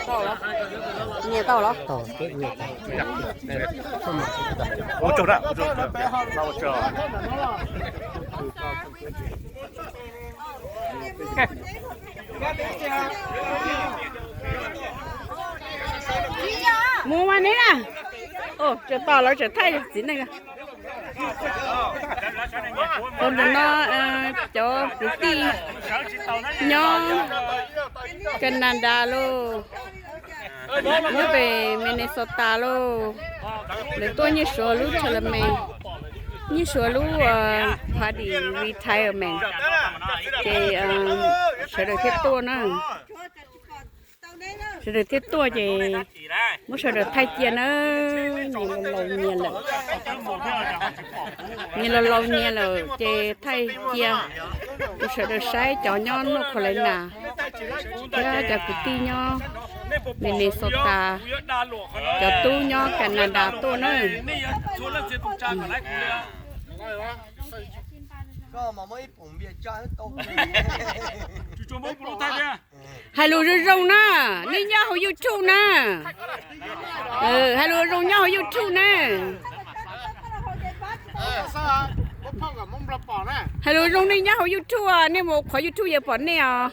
Tau los? Nyias tau los? Tau, peb nyias tau. Ua tsaug na, ua tsaug. Mus mas neb na. Tseem tos lawv tseem thaij txiv neej. Ntawm no cov kwv tij nyob Canada lauj, nyob pem Minnesota lauj, lawv tuaj Nyiaj Suav lub tournament, Nyiaj Suav lub party retirement, ces sawv daws thiaj tuaj na. Sawv daws thiaj tuaj ces muab sawv daws thaij cia na. Nyias laus nyias lawm, nyias laus laus nyias lawm ces thaij cia rau sawv daws saib, cov nyob North Carolina thiab cov kwv tij nyob Minnesota, cov tub nyob Canada tuaj na. Hais lus zoo zoo na, nej nyob hauv YouTube na. Hais lus zoo nyob hauv YouTube na. Hais lus zoo, nej nyob hauv YouTube, nej mus qhov YouTube yuav pom nej os.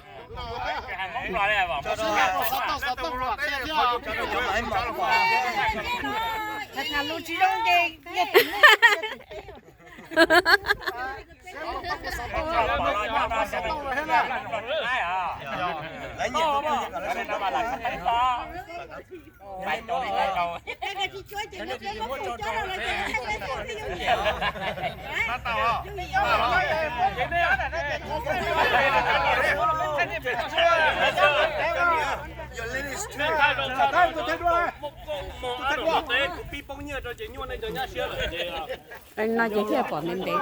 No ces thiaj pom ntev ntev.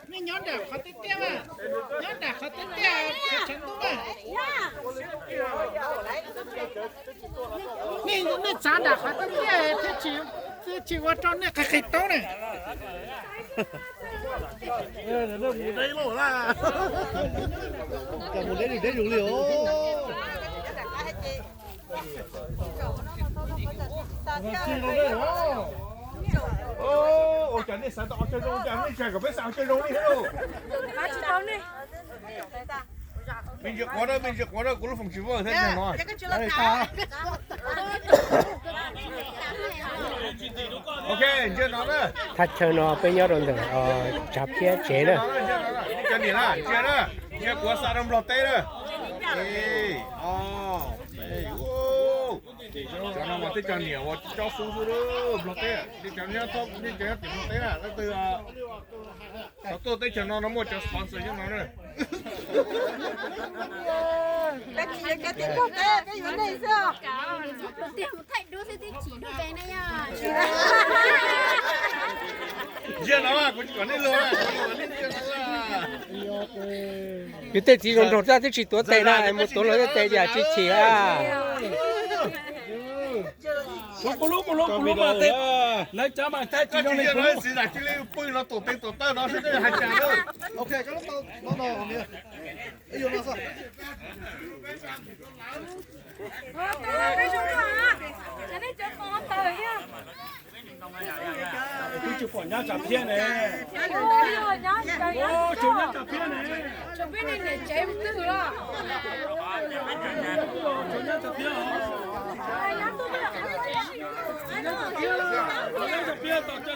Nej nyob nram qhov tiaj tiaj mas, nyob nram qhov tiaj tiaj tshav ntuj mas. Nej txav nram qhov tiaj tiaj thiaj tsis ua rau nej qhis qhis taub ne. Ua cas nej xav tau qhov chaw zoo, ua cas nej tsis hais kom peb xav qhov chaw zoo li thiab lauj? Me ntsis quav na, me ntsis quav na, kuv lub foom tsis vaj thiab no. Ok, ntsia no na. Thaj chaw no peb nyob rau ntawm Tsav Phiab tsev na. Ntsia kuv xa rau Nplog teb na. Cov no mas teb chaws niam uas cob xub xwb Nplog teb, teb chaws nyob, teb chaws nyob tim Nplog teb na, leej twg xav tuaj teb chaws no no muaj cov sponsor nyob no na. Ntsia no, kuv tsis kom nej luag, nej ntsia no. Yus tej txiv zoo nraug tab twb tsis tuav tes na, mus tuav luag tej tes yam tsis chim a. Kuv lub, kuv lub, kuv lub mas tej, lawv cov mas tej tsis zoo li kuv lub. Txiv zam cia li pw no tuam tes tuam taw no seb hais cas na. Twb tsis pom nyab Tsav Phiab ne. Tsav Phiab ne. Tsav Phiab os. Nyab Tsav Phiab, nyab Tsav Phiab tos cov